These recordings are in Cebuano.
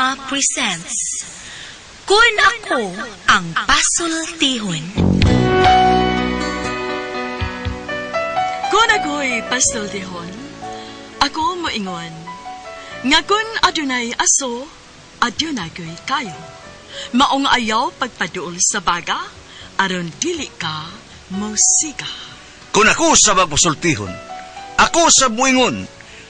Drama presents Kun Ako Ang Pasultihon. Kung ako'y pasultihon, ako moingon, nga kun adunay aso, adunay ko'y kayo. Maong ayaw pagpaduol sa baga, aron dili ka mosiga. Kung ako sa magpasultihon, ako sa muingon,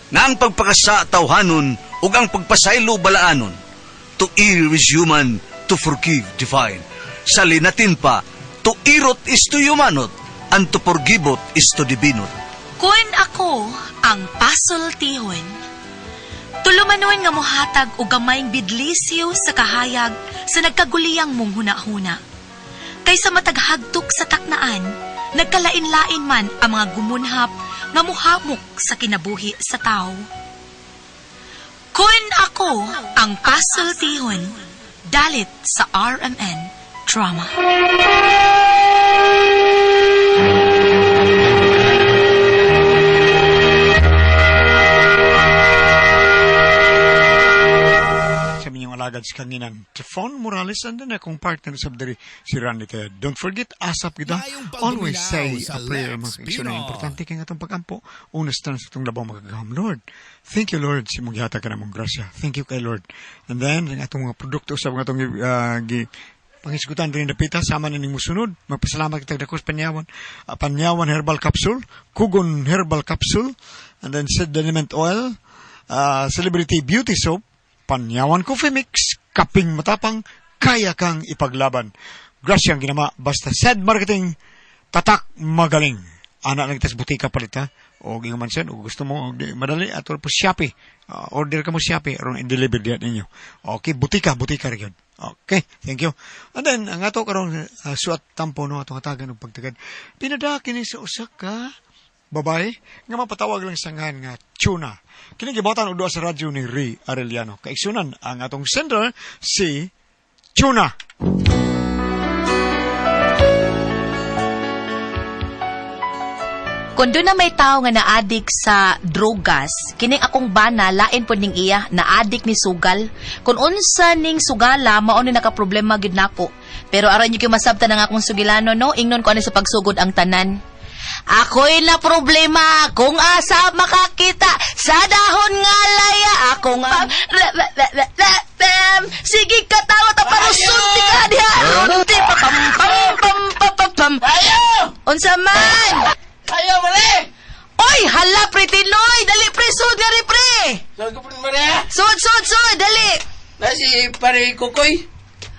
nga ang pagpakasa tawhanon ug ang pagpasaylo balaanon. To err is human, to forgive divine. Sa linatin pa, to irot is to humanot, and to forgiveot is to divinot. Kun ako ang pasultihon. Tulumanon nga mohatag og gamayng bidlisyo sa kahayag sa nagkaguliyang mong hunahuna. Kaysa mataghagtok sa taknaan, nagkalain-lain man ang mga gumunhap nga muhamok sa kinabuhi sa tao. Kun ako ang pasultihon, dalit sa RMN Drama. Sa minyong alagad sa kanginan, Tefon Morales, and then akong partner sa diri, si Randy Ted. Don't forget, asap kita. Maayong Always say pagduminaw sa a prayer, Lex mga kaigsoon. Pino. Importante kay nga itong pag-ampo. Unas tanan sa itong labaw magagahom. Lord, thank you, Lord, sa imong gihatag ka namong grasya. Thank you kay Lord. And then, ang atong mga produkto sa mga atong pangisgutan rin napita, sama na ning musunod. Magpasalamat kita dakos Panyawan. Panyawan Herbal Capsule, Kugon Herbal Capsule, and then Sediment Oil, Celebrity Beauty Soap, Panyawan Coffee Mix, Kaping Matapang, Kaya Kang Ipaglaban. Grasya ang ginama, basta said marketing, tatak magaling. Ana lang itas butika palit ha. O gingo man sen, o gusto mo, og di, madali, ato po Shopee. Order ka mo Shopee, aron i-deliver diyan ninyo. Okay, butika, butika rin yun. Okay, thank you. And then, ang ato karong suat tampo no, atong hatagan og pagtagad. Pinadaki ni sa usa ka babae nga mapatawag lang sa ngalan nga Tuna. Kini gibatan og duha sa radyo ni Ray Arellano. Kaigsunan ang atong sender si Tuna. Kung doon na may tao nga naadik sa drogas, kining akong bana, lain po ning iya, naadik ni sugal. Kung unsa ning sugala, mao ni nakaproblema gid nako. Pero aron nyo masabtan ang akong sugilano, no? Ingnon ko ani sa pagsugod ang tanan. Ako'y na problema kung asa makakita sa dahon nga laya akong sige katawa ta parusulti ka diha runti pa pam pam pam pam pam pam. Unsa man? Ayaw, mare! Oy, hala pre Tinoy, dali pre sud nga ri pre. Saan ko po mare? Sud sud sud dali. Na si pare Kukoy.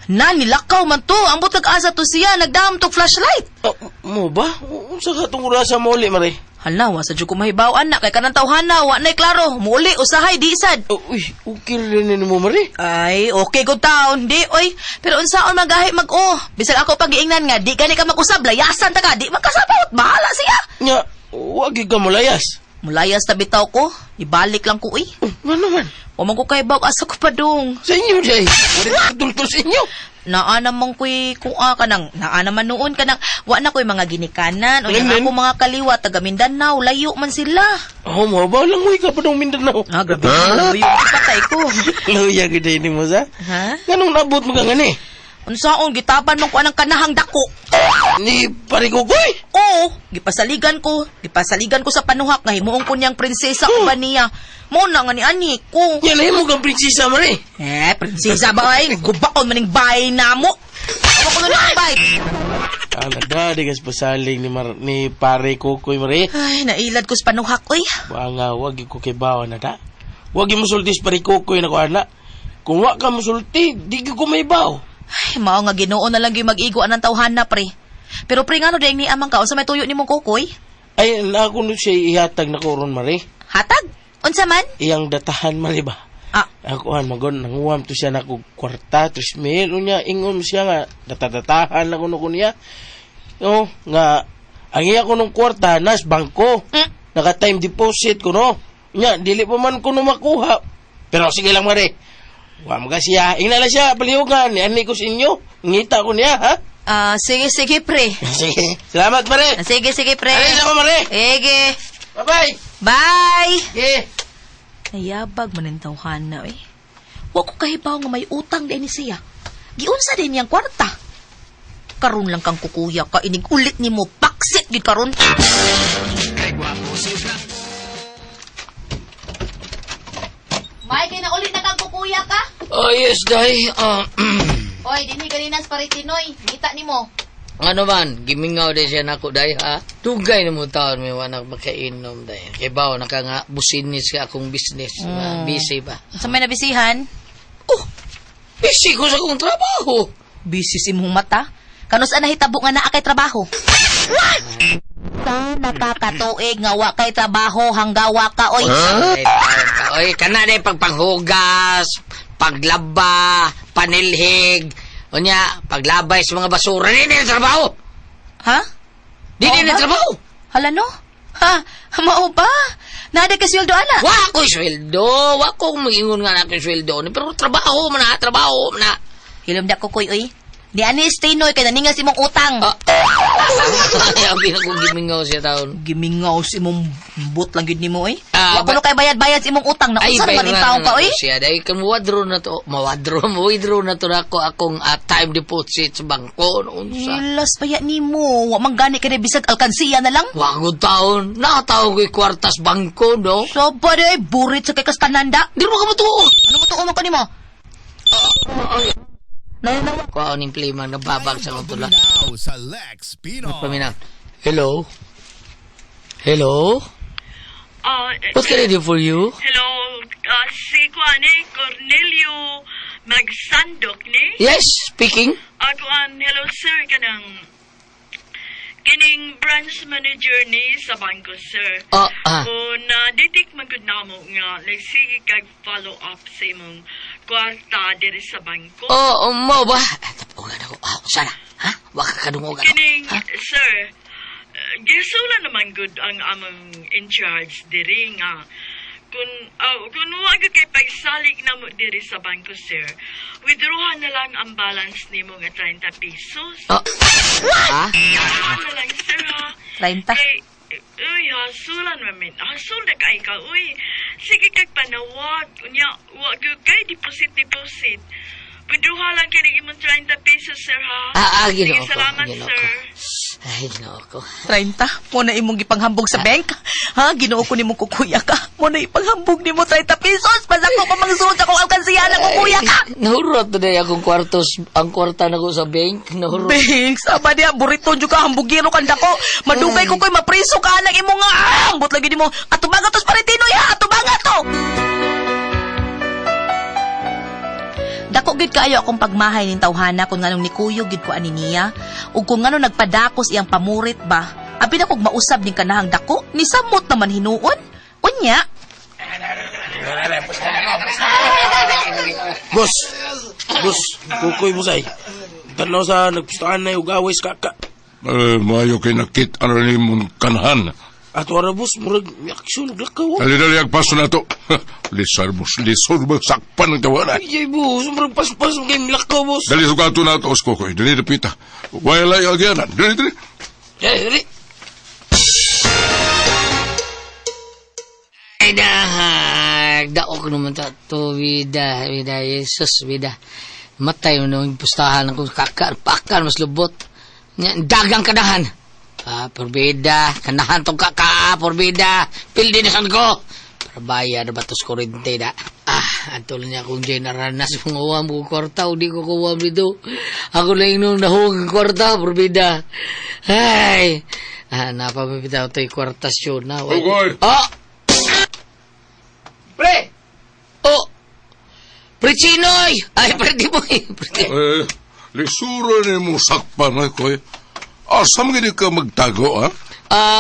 Na nilakaw man to, ang butag asa to siya nagdam tog flashlight. Oh, mo ba? Unsa ka tong orasa mo uli, mare? Hala, wa sa jud ko mahibaw anak kay kanang tawhana wa nay klaro. Muuli usahay di sad. Oh, uy, okay rin mo, mare. Ay, okay good taon, di oy. Pero unsaon magahi mag-o. Bisag ako pag-iingnan nga di gani ka mag-usab, layasan ta ka, di man kasabot, bahala siya. Nya, wag gyud ka molayas. Mulayas ta bitaw ko, ibalik lang ko uy. Oh, ngano man? Wa man ko kay asa ko pa dong. Sa inyo, day. Wala ka tultol sa inyo. Naa naman ko'y kuha ka nang, naa naman noon ka nang, wa na ko'y mga ginikanan, o Ganun. yung ako mga kaliwa, taga Mindanao, layo man sila. Oh, mo ba lang uy ka pa dong Mindanao? Ah, grabe, huh? Patay ko. Luya gyud day nimo sa. Ha? Nganong nabot mo ka ngani? Unsaon, gitaban man ko anang kanahang dako. Ni pare Kukoy? Oo, gipasaligan ko sa panuhak nga himuong ko niyang prinsesa uban niya. Mo na nga ni ani ko. Nya nahimo kang prinsesa, mare. Eh, prinsesa ba ay? Gubaon maning bay na mo. Ako ko na bay. Ala da, di kas pasaling ni pare Kukoy, mare. Ay, nailad ko sa panuhak, oy. Wa nga, wag gyud ko kay bawa na ta. Wag gyud mosulti sa pare Kukoy na ko ana. Kung wa ka mosulti, di gyud ko mahibaw. Ay, mao nga Ginoo na lang gyud mag-igo anang tawhana pre. Pero pre ngano dayeng ni amang ka unsa may tuyo nimong kukoy? Ay, na ako no siya ihatag na ko ron, mare. Hatag? Unsa man? Iyang datahan, mare ba? Ah, Ako han, magon, nanguwam to siya na ko kwarta, 3,000. Unya, ingon siya nga, datadatahan na ko no ko niya. No, nga, ang iya ko nung kwarta, nas bangko. Naka-time deposit ko, no? Unya, dili pa man ko no makuha. Pero sige lang, mare. Wa mo ka siya. Ingna lang siya, palihugan. Ani ko sa inyo. Ngita ko niya, ha? Ah, sige sige pre. Sige. Salamat, mare. Sige sige pre. Alis ako, mare. Sige. Bye-bye. Bye. Sige. Nayabag man ang tawhana eh. Wa ko kahibaw nga may utang din ni siya. Giunsa din niyang kwarta. Karon lang kang kukuya ka inig ulit nimo paksit gid karon. May kay na ulit na kang kukuya ka? Oh, yes, day. Ah, Oy, dinhi ganinas paritinoy. Ngita nimo. ano man, gimingaw day siya nako, day, ha? Dugay na mo taon may wanak makainom, day. Kay bawo, naka nga businis ka akong business. Busy ba? Sa may nabisihan? Oh, busy ko sa akong trabaho. Busy si imong mata. Kanus ana hitabo nga naa kay trabaho? Ta nakakatuig nga wa kay trabaho hanggawa ka oy. Ay, oy, kana day pagpanghugas, paglaba, panilhig, unya, paglabay sa mga basura. Di na trabaho. Ha? Di Oo na ba? trabaho. Hala no? Ha? Mao ba? Nada ka sweldo ana? Wa ko'y sweldo. Wa ko mag-ingon nga na ako'y sweldo. Pero trabaho man na, trabaho man na. Hilom da ko koy oy. Di ani stay noy kay naningas imong utang. Ah. Ay, abi na kong gimingaw siya taon. Gimingaw si imong but lang gyud nimo oy. Ah, Wa kuno kay bayad-bayad sa imong utang na unsa man in taon ka oy? Siya, dahil kung mawadro na to, mawadro, mawithdraw na to na ako akong time deposit sa bangko. No, unsa. Hilas pa ya nimo. Wa man gani kay bisag alkansiya na lang. Wagod taon, nakataon ko'y kwartas bangko, no? So ba di burit sa kay kastananda. Di mo ka matuo. Ano mo tuo man ko nimo? Nanawa. Kuha ning plima, nababag sa kong tula. Now sa Lex Pinoy. Paminaw. Hello? Hello? Ah, What can I do for you? Hello, si Kuan eh, Cornelio Magsandok ni. Yes, speaking. Kuan, hello sir, kanang kining branch manager ni sa bangko sir. Ah, ah. O na ditik man gud namo nga like sige kag follow up sa imong kwarta diri sa bangko. Oh, mo ba? Tapugan ako. Ah, sana. Ha? Waka ka dungogan. Kining Ha? sir, gisula naman gud ang among in charge diri nga kun wa gyud kay pagsalig namo diri sa bangko sir, withdrawhan na lang ang balance nimo nga 30 pesos. Oh. Ha? Withdrawhan na lang sir ha. 30. Kay, uy, hasulan mamin. Hasul na kay ka, uy. Sige kag panawag. Unya, wa gyud kay deposit deposit. Withdrawhan lang kini imong 30 pesos sir ha. Ah, ah, ginoo Sige, ko. salamat Ginoo sir. ko. Ay, ginoo ko. 30. Mo na imong gipanghambog sa bank. Ha? Ginoo ko nimo kukuya ka. Mo na ipanghambog nimo 30 pesos. Pasako pa mangsuod sa akong alkansiya na kukuya ka. Nahurot na day akong kwartos, ang kwarta na ko sa bank. Nahurot. Bank, sama niya, burito jud ka, hambugiro kan dako. Madugay ko koy mapriso ka anak imo nga. Ah, ambot lagi nimo. Atubanga tos paritino ya, atubanga to. Dako gid kaayo akong pagmahay ning tawhana kung nganong nikuyog gid ko ani niya ug kung nganong nagpadakos iyang pamurit ba. Abi na kog mausab ning kanahang dako, ni samot naman hinuon. Unya, Boss, boss, kukoy mo say. Tanaw sa nagpustahan na yung away sa kaka. Eh, maayo kay nakit ang mong kanhan. Ato ara boss, murag may aksyon naglakaw. Dali-dali ang paso na to. Lisor mo, lisor mo, sakpan ang tawana. Ay, boss, murag paspas mo kay milakaw, boss. Dali sugato na to, Kokoy. Dali dapita. Wala yung agyanan. Dali, dali. Dali, dali. Ay, dahag. Daok naman ta. To, bida, bida, Jesus, bida. Matay mo naman yung pustahan ako. Kakar, pakar, mas lubot. Nya, Dagang kanahan. Ah, porbida. Kanahan tong kaka, porbida. Pildi na san ko. Para bayad na batos kurente da. Ah, ato lang niya akong generanas. Mga uwam ko kwarta, o di ko kuwam dito. Ako lang nung nahuwag ang kwarta, porbida. Ay, ah, napamipitaw to'y kwartasyon na. Ugoy! Oh! Pre! Oh! Pre Chinoy! Ay, pre Timoy! Pre Timoy. Eh, lisura ni mo sakpan, ay, Koy. Asa mo gini ka magtago, ha? Ah,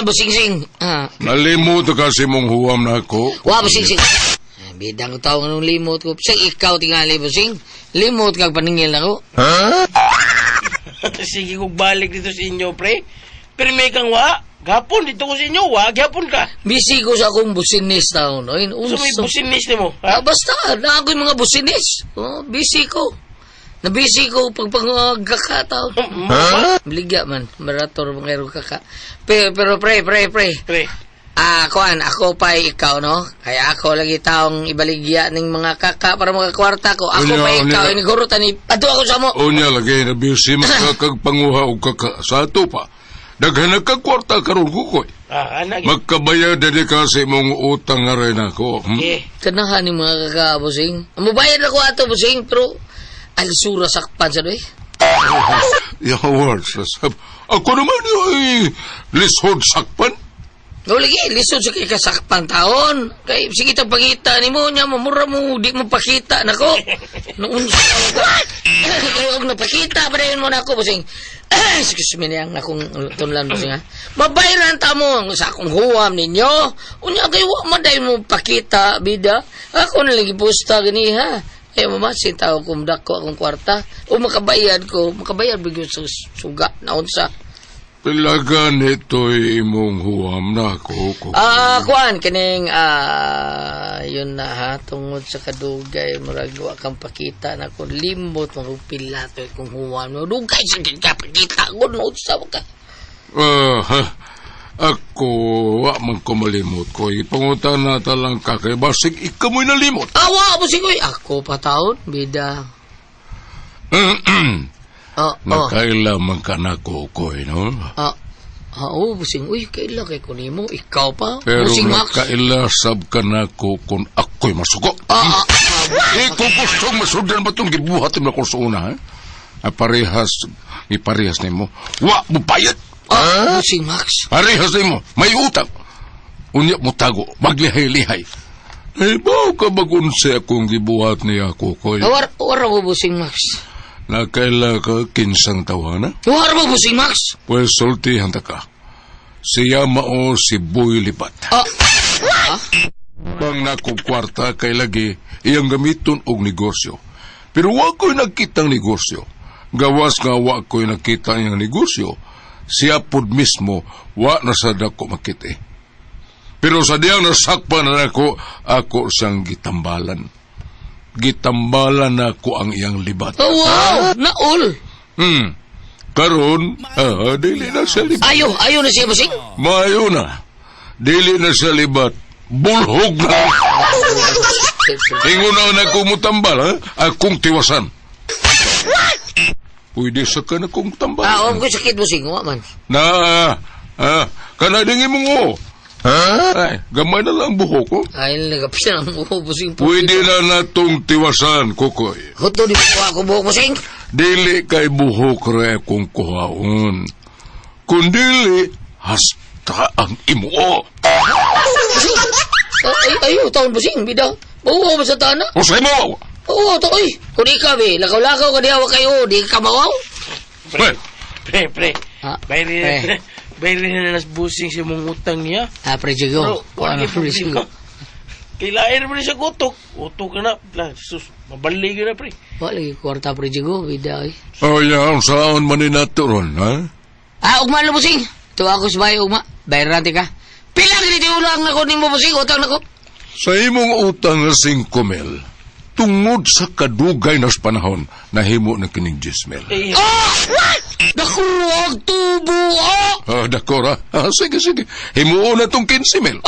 busingsing. Ah. Nalimot ka si mong huwam na ako. Wa, busingsing. Ah, bidang ko tao nung limot ko. Sa ikaw tingali, busing. Limot kag paningil na ko. Ha? Sige kog balik dito sa inyo, pre. Pero may kang wa. Gapon dito ko sa inyo, wa. Gapon ka. Busy ko sa akong businis taon. Ay, So may businis nimo, Ah, ha? basta, na ako yung mga businis. Oh, busy ko. Nabisi ko pag pangagkakataon. Ha? Baligya man, marator mo kayo kaka. Pero, pero pre, pre, pre. Pre. Ah, kuan, ako pa ikaw, no? Kaya ako lagi taong ibaligya ning mga kaka para makakwarta ko. Ako Unya, pa ikaw, unya. iniguro ni Ato ako sa mo. Unya lagi na busy makakagpanguha og kaka sa ato pa. Daghan na kag kwarta karon kukoy. Ah, anak. Magkabayad na ka sa imong utang nga rin ako. Hmm? Eh, Kanahan ni mga kaka, busing. Mubayad ako ato, busing, pero alisura sakpan sa doy. Yawar sa sab. Ako naman ay lisod sakpan. No, lagi, lisod sa kay kasakpan taon. Kay, sige tang pangita ni mo, niya, mamura mo, di mo pakita nako. Noon sa kay og napakita pa rin mo nako, busing. Excuse me niyang akong tunlan, busing, ha. Mabayaran ta mo sa akong huwam ninyo. Unya, kay wa man dahil mo pakita, bida. Ako na lagi pusta gani, ha. Kaya mamasin tao kung dako akong kwarta. O makabayad ko, makabayad bigyo sa suga na unsa. Pilagan ito'y imong huwam na ako. Kukoy. Ah, kuan kining yun na ha tungod sa kadugay murag wa kang pakita na ko limot mo pila to kung huwan mo dugay sa gid ka pakita ko no sa ka. Ah, ha. Ako, wa man ko malimot ko. Ipangutan na talang ka kay basig ikaw mo'y nalimot. Awa mo sigoy ako pa taon bida. Oh, oh. Nakaila man ka na kukoy, no? Ah, ah, oh, busing. Uy, kaila kay kunimo. Ikaw pa. Pero Busing Max. nakaila sab ka na ko kung ako'y masuko. Ah, ah, ah, Eh, kung gustong masundan ba itong gibuhat mo ako sa una, ha? Ah, parehas, iparehas nimo. Wa mo bayad! ah, busing Max. Parehas nimo, may utang. Unya mo tago, maglihay-lihay. Eh, bao ka bagunsa akong gibuhat niya, Kukoy? War, war mo busing Max. Nakaila ka kinsang tawana? War mo busing Max. Pwes sultihan ta ka. Siya mao si Boy Libat. Ah, Bang nako kwarta kay lagi iyang gamiton og negosyo. Pero wa ko'y nagkitang negosyo. Gawas nga wa ko'y nakita niyang negosyo. Siya pod mismo wa na sa dako makita. Pero sa diyang nasakpan na nako, ako siyang gitambalan. Gitambalan nako ang iyang libat. Oh, wow, naol. Karon, dili na siya libat. Ayo, ayo na siya busing. Maayo na. Dili na siya libat. Bulhog na. Ingon na na kong mutambal, ha? Akong tiwasan. Pwede sa ka na kong tambal. Ah, oh, ko sakit busing, wa man. Na, kana dingin mo ngo. Ha? Ay, gamay na lang buhok ko. Ay, nagapisa ang buhok busing. Pwede na natong tiwasan, Kukoy. Huto di ko ako buhok busing. Dili kay buhok re kung kuhaon. Kung dili, hasta ang imuo. Ay, ayo, taon busing, bida. Oo, ba sa tana? O sa imo! Oo, to, oy. Kung di ka, be, lakaw-lakaw ka diha, wa kayo, di ka mawaw. Pre, pre, pre. Ah, Bayrin pre. na, bayrin na nas busing sa mong utang niya. Ah, pre, Jigo. Bro, Ano, wala pre, Jigo. Kailain mo rin sa gutok. Utok ka na. La, sus, mabalig ka na, pre. Wa lagi kwarta, pre, Jigo, bida, oy. O yan, saan man ni nato ron, ha? Ah, ugma na busing. Tuwa ako sa bahay, ugma. Bayaran ka. Pila gini ulang ako nimo busing, utang nako. Sa imong utang nga 5 mil, tungod sa kadugay nas panahon, nahimo na kining 10 mil. Eh, Ah! Nakuwag tubo, ah! Ah, dakora. Ah, sige, sige. Himuon na tong 15 mil.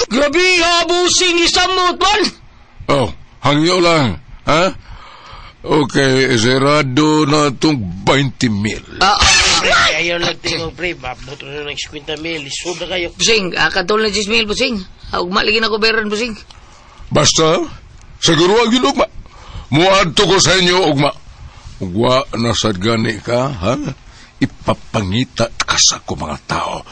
Grabe ha, busing, isamot man! Oh, hangyo lang. Ha? Okay, serado na tong 20 mil. Ah, ah, pre, ayaw lang tingog, pre. Mabuto na ng 50 mil. Lisod na kayo. busing, ah, katol na 10 mil, busing. Ah, ugma lagi na ko bayaran, busing. Basta, siguro ang ugma. Muadto ko sa inyo, ugma. Ugwa na sad gani ka, ha? Ipapangita ka sa ko mga tao.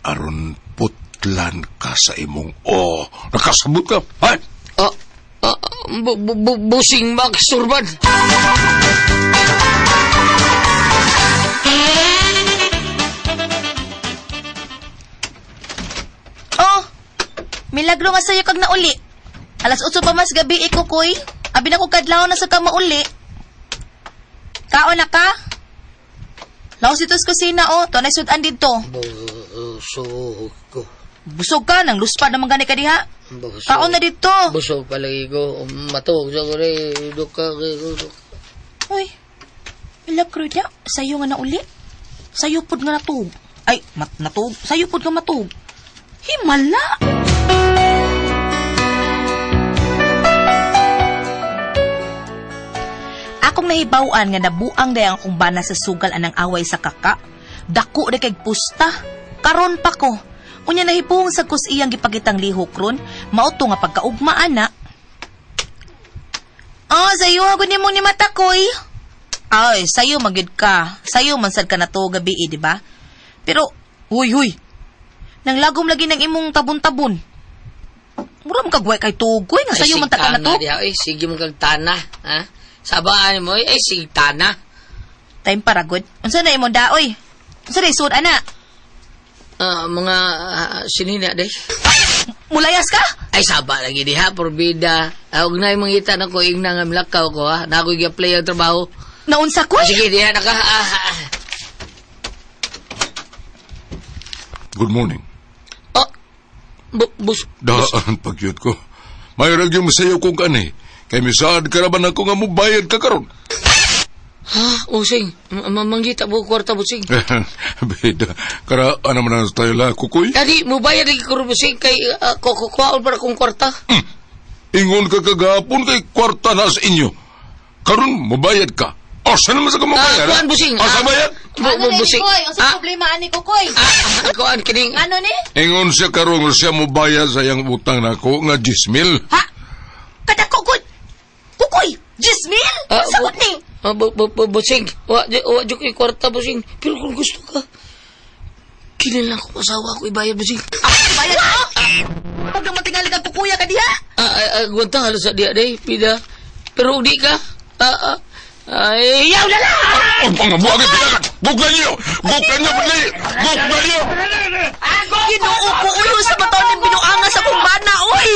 Aron putlan ka sa imong o. Nakasabot ka, ha? Ah, ah, busing Max Turban. Oh, milagro nga sa'yo kag nauli. Alas 8 pa mas gabi ikukoy. Abi na ko kadlaw na sa ka mauli. Kaon na ka? Laos dito sa kusina oh, to na sudan dito. Busog ko. Busog ka nang luspad naman gani ka diha. Busog. Kaon na dito. Busog palagi ko. Matuog sa ko rin. Duka, duka. Uy, milagro niya. Sayo nga nauli. Sayo pod nga natug. Ay, mat natug. Sayo pod nga matug. Himala! Akong nahibaw-an nga nabuang day ang akong bana sa sugal anang away sa kaka. Dako na kay pusta. Karon pa ko. Unya nahipuong sa kus iyang gipakitang lihok ron, mao to nga pagkaugma ana. Ah, sayo ako nimo ni matakoy. Ay, sayo magyud ka. Sayo man sad ka na to gabi, eh, di ba? Pero, huy huy. Nang lagom lagi ng imong tabon-tabon. Mura man kagway kay tugoy nga sayo man ta ka na to. Diha, ay, sige mo kag tana, ha? Sabaan mo, ay, sige tana. Time para good. Unsa na imong daoy? Unsa na isuod ana? Ah, mga sinina, day. Mulayas ka? Ay, saba lagi diha, porbida. Ah, og naay mangita na ko, ingna nga milakaw ko, ha? Na ako'y gi-apply ang trabaho. Naunsa ko? Ah, sige, diha na ka. Good morning. Oh, bus, Daan pagyud ko. Mayroon yung masayaw kong kani. Kay misaad ka naman ako nga mubayad ka karon. Ha, using, manggita mo kwarta busing. Bida, kara ano man ang tayo la kukoy? Dadi, mubayad lagi ko busing kay kukuhaon para kong kwarta. Ingon ka kagahapon kay kwarta na sa inyo. Karon mubayad ka. Asa naman sa ka mubayad? Kuan busing. Asa bayad? Busing. Unsa problema ani kukoy? Kuan kining. Ano ni? Ingon siya karon nga siya mubayad sa iyang utang nako nga 10,000. Ha? Kadako gud. Kukoy, 10,000? Sagot ni. Busing. Wa wa jud ko'y kwarta busing. Pero kung gusto ka, kinahanglan ko asawa ko ibayad busing. Bayad mo? Pag naman tingali kang kukuya ka diha. Gwanta halos sa diha day, pida. Pero di ka. Ay, yaw na lang! Oh, mga buwagin, pinakat! Buglan niyo! Buglan niyo, padli! Buglan niyo! Ginoo ko, uy, sa bataw ni binuanga sa kong bana, uy!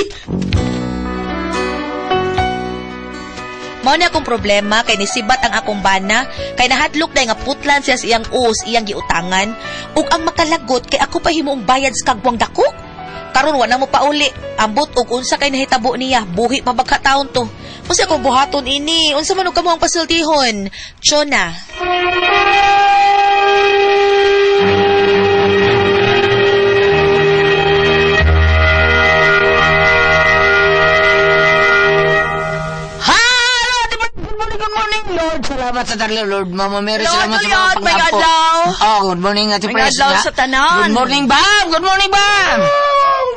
Mao ni akong problema kay nisibat ang akong bana kay nahadlok dahil nga putlan siya sa iyang uos iyang giutangan ug ang makalagot kay ako pa himuong bayad sa kagwang dako. Karon wa na mo pauli. Ambot og unsa kay nahitabo niya, buhi pa bagka taon to. Unsa akong buhaton ini? Unsa man og kamo ang pasultihon? Chona. Hello! Good morning, good morning, Lord. Salamat sa tarlo, Lord. Mama Mary, Lord, salamat sa mga Lord, may pangampo. adlaw. Oh, good morning, Ate May Pres. adlaw sa tanan. Good morning, Bam! Good morning, Bam!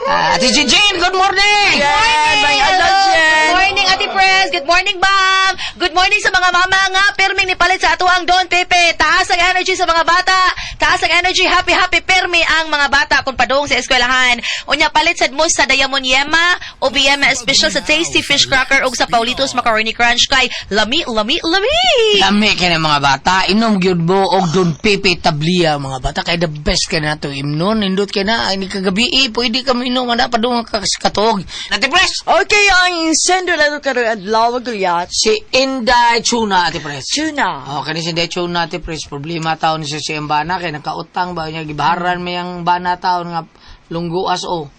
Ate Jane, good morning! Jen, may adlaw, Jen. Good morning, Ate Pres. Good morning, Bam. Good morning sa mga mama nga perming nipalit sa atuang Don Pepe. Taas ang energy sa mga bata. Taas ang energy. Happy, happy permi ang mga bata kung padung sa eskwelahan. Unya palit sad mo sa Diamond Yema, OBM special sa Tasty Fish Cracker ug sa Paulitos Macaroni Crunch kay lami, lami, lami. Lami kay ng mga bata. Inom gyud mo og Don Pepe Tablia mga bata. Kay the best kay na to. Imnon, nindot kay na. Ay, ni kagabi eh. Pwede kami inom. Wala pa doon katog. Ate Pres! Okay, ang sendo na ito karon adlaw gulyat. Si Inday Chuna, Ate Pres. Tuna. Oh, kani si Inday Chuna, Ate Pres. Problema taon siya si bana kay nakautang ba niya gibaharan may ang bana taon nga lungguas o.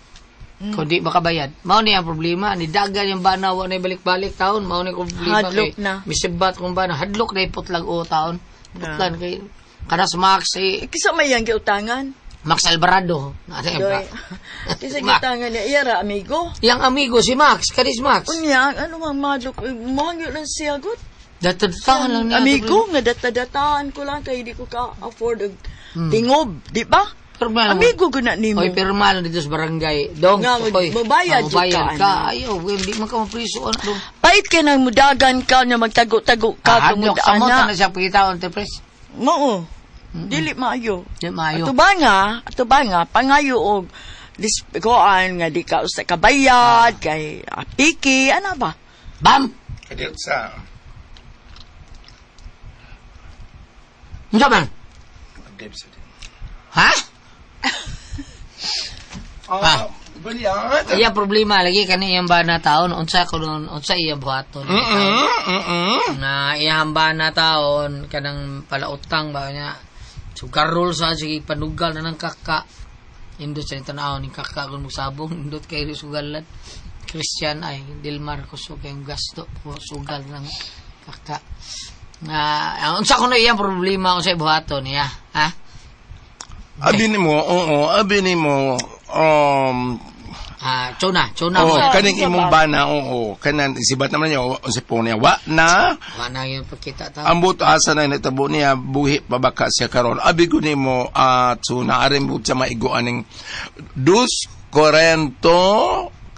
Kung di makabayad. Mao ni ang problema. Ni dagan yung bana wa na balik-balik taon. Mao ni problema Hadlok kay na. Misibat kung bana hadlok na iputlag o taon. Putlan kay kanas Max eh, Kisa may yang giutangan. Max Alvarado. Ate, Doy. Kisa giutangan niya, iya ra amigo. Yang amigo si Max, kanis Max. Unya, ano mang madlok, mahangyo lang siya gud. Datadatahan lang niya. Amigo, nga datadataan ko lang kay di ko ka-afford og tingob, di ba? Pero mahal mo- Amigo ko na nimo. Oy, pero mahal dito sa barangay. Dong, Nga, oy, mabayad jud mabayad ka, ka. ano. Ayaw, hindi man ka mapriso. Ano, dong. Pait kay nang mudagan ka nya magtago-tago ka Ah, tungod hadlok. Sa mo, ana. na siya pagkitaon, Ate Pres. Mao. Dili maayo. Di maayo. Ato ba nga pangayo og koan nga di ka usa kabayad kay apiki ana ba? Bam! Kadiyot sa Unsa man? Dibs. Ha? Ah, bulyat. Iya problema lagi kani iyang bana taon unsa kuno unsa iya buhaton. Na iyang bana taon kanang palautang ba niya. Sugarol sa sige panugal na ng kaka. Indot sa tanaw ni kaka kun sabong indot kay sugalan. Christian ay Dilmar kusog kay gasto po sugal ng kaka. Na unsa kuno iyang problema unsa buhaton niya, ha? Abi nimo, oo, abi nimo. Ah, chona, chona. Oh, mo. kaning imong bana, oo, kanan isibat naman niya, unsa po niya, wa na. Wa na yung pagkita ta. Ambot asa na natabo niya, buhi pa baka siya karon. Abi ko nimo at so naarin mo sa maigo aning 2 Corinto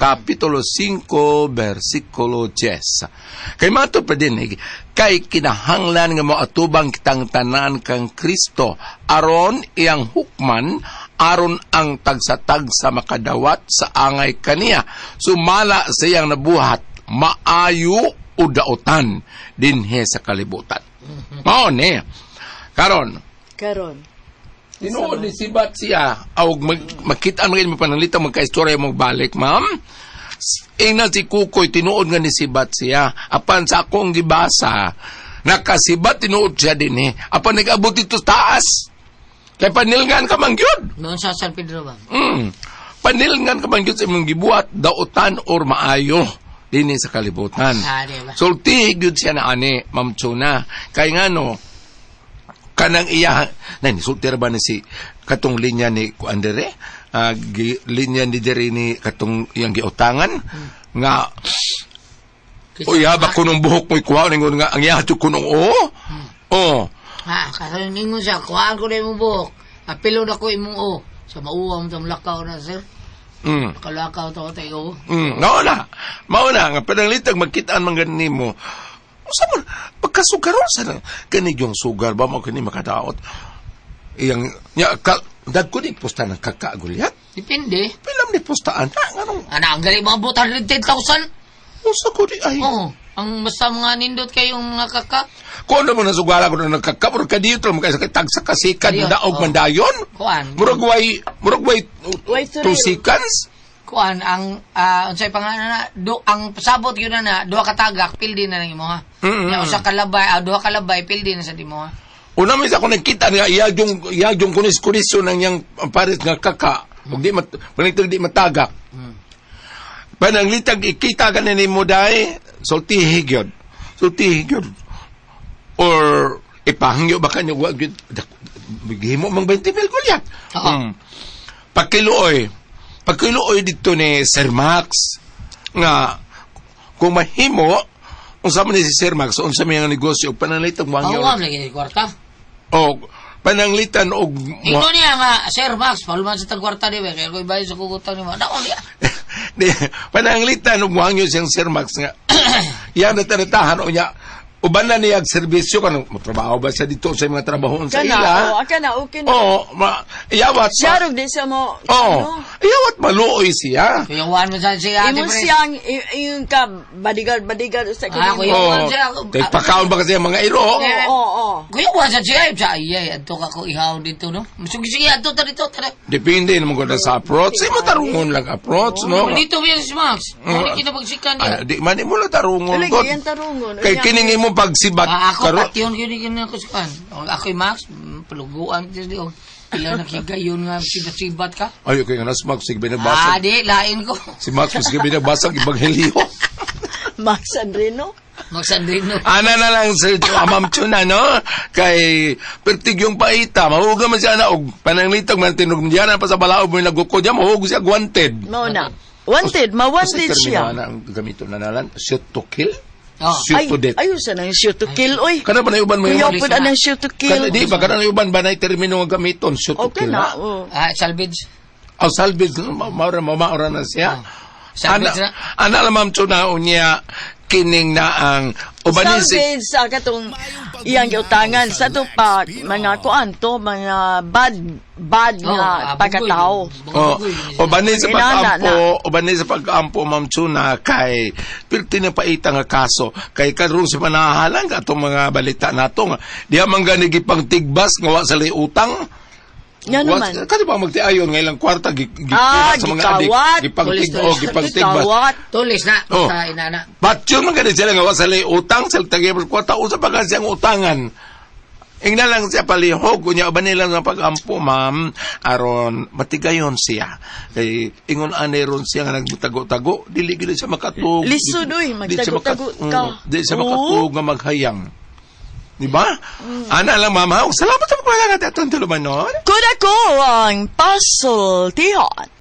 Kapitulo 5, versikulo 10. Kay mato pa din, eh, kay kinahanglan nga moatubang kitang tanan kang Kristo, aron iyang hukman, aron ang tagsa-tagsa makadawat sa angay kaniya. Sumala sa iyang nabuhat, maayo o daotan dinhe sa kalibutan. Mao ni. Karon, Karon. tinuod ni sibat siya. Aw makita man mo pananglita magkaistorya mo balik, ma'am. Ingna si Kukoy tinuod nga ni sibat siya. Apan sa akong gibasa, nakasibat tinuod siya dinhi. Apan nag-abot dito taas. Kay panilngan ka man gyud. Noon sa San Pedro ba? Panilngan ka man gyud sa imong gibuhat, daotan or maayo dinhi sa kalibutan. Ah, di ba? Sulti gyud siya na ani, Ma'am Chuna. Kay ngano, kanang iya na nisulti ra ba ni si katong linya ni kuan dere? Ah, linya ni dere ni katong iyang giutangan nga uy ha ba kunong buhok mo ikuha ningon nga ang iya kunong oo. Oh. Ha, karon ningon siya, kuhaan ko na imong buhok. Apilo na ko imong o. Sa mauwa mo tong lakaw na, sir. Kalakaw to tayo. Mao na. Mao na nga pananglitag magkitaan man gani nimo. Usa man pagkasugaron sa na kani yung sugar ba mo kani makadaot. Iyang nya ka, dagko ni posta ng kaka gulyat. Depende. Pilam ni postaan na nganong Ana, ang galing mga buot, 110,000. Usa ko di ay. Oo. Ang basta mga nindot kayong mga kaka. Kung ano mo nasugala ko na nagkaka, murag kadiyot lang kay tagsa kasikan Ayun, daog oh. man dayon. Kuan. Murag way, Way 2 seconds. Kuan ang unsay pangalan na do ang pasabot yun na duha ka tagak pildi na lang imo ha. Mm-mm. Nya usa ka labay, duha ka labay pildi na sa imo ha. Una man sa ako nagkita nga iya yung kunis-kunis ng yang pares nga kaka. Ug di mat, panangitag di matagak. Pananglitag ikita ka na nimo day, sultihi gyud. Sultihi gyud. Or ipahangyo ba kanyo wa gyud gihimo mang 20 mil gulyat. Oo. Pagkiluoy. Pagkiluoy dito ni Sir Max nga kung mahimo unsa man ni si Sir Max unsa may ang negosyo pananglitag mo ang Mauwam lagi ni kwarta. O pananglitan og Ingon niya nga Sir Max, paluman sa tag kwarta di ba kay ko ibayo sa kugutang nimo. Daon niya. Di, pananglitan og moangyo siyang Sir Max nga yan na tanatahan o niya uban na niya ang serbisyo kanang motrabaho ba siya dito sa mga trabaho sa Kana, ila. oh, kana okay na. Oo, iyawat Siya rog di siya mo. Oo, ano, iyawat maluoy siya. Kuyawan mo sa si Ate Imo Pres. siyang yung ka bodyguard bodyguard sa Ah, kini. kuya. Oo. Iyawan siya. Kay pakaon ba kasi ang mga iro? Oo, oo, oo. Kuyawan sa siya sa ay adto ka ko ihaw dito no. Sige sige adto ta dito tara. Depende naman ko na sa approach. Imo tarungon lang approach, no? Dito ba si Max? Mo ni kinapagsikan niya. Ay, di man imo lang tarungon Lagi god. yan tarungon. Kay kining imo pagsibat Ah, ako karon. patyon yun yun ako sa kan. Ako Max, paluguan kita di og pila na kigayon nga sibat-sibat ka. Ay, okay nga na si Max sige Ah, binabasa. di lain ko. Si Max sige binabasa ang ebanghelyo. Max Andrino. Max Andrino. Ana na lang sir Ma'am Chuna no kay pertig yung paita mahuga man siya na og pananglitag man tinog diyan pa sa balaod mo nagukod diyan mahug siya wanted. Mao na. Wanted, ma-wanted Kasi siya. termino na ang gamiton na nalan shoot to kill. Oh. Shoot Ay, to death. ayun sa nang shoot to kill, oy. Kana ba na uban mo Kuya yun? po na nang shoot to kill. Kana di ba kana na uban ba na termino nga gamiton shoot to Okay kill na. na? Oh. Ah, salvage. Aw salvage maura maura na siya. Salvage Ana na. ana lang Ma'am Chuna unya kining na ang ubanin si Salvage sa katong iyang giutangan sa to pa mga kuan to mga bad bad Oh, nga ah, pagkatao. bugoy. Oh, Bugoy, bugoy. ubanin sa Inana pag-ampo, ubanin sa pag-ampo Ma'am Chuna kay pirti na paita nga kaso kay karon sa panahalang atong mga balita nato nga diha man gani gipang tigbas nga wa sa lay utang. Nga naman. Kasi ba magtiayon nga ilang kwarta Ah, sa mga adik gikawat. gipangtig Tulis, oh gipangtigbas. Gikawat. Tulis na. Oh. Sa inana. But yun man gani sila nga wa sa lay utang sa tagay kwarta usa pa kasi ang utangan. Ingna lang siya palihog unya uban nila nga pag-ampo ma'am aron matigayon siya. Kay ingon ani ron siya nga nagtago-tago dili gid siya makatug. Lisod, uy, Di siya magtago-tago ka. Di siya Oo. makatug nga maghayang. Di ba? Ana lang ma'am. ha? Salamat sa pagpalagat atong tulumanon. Kuda ko ang pasultihan.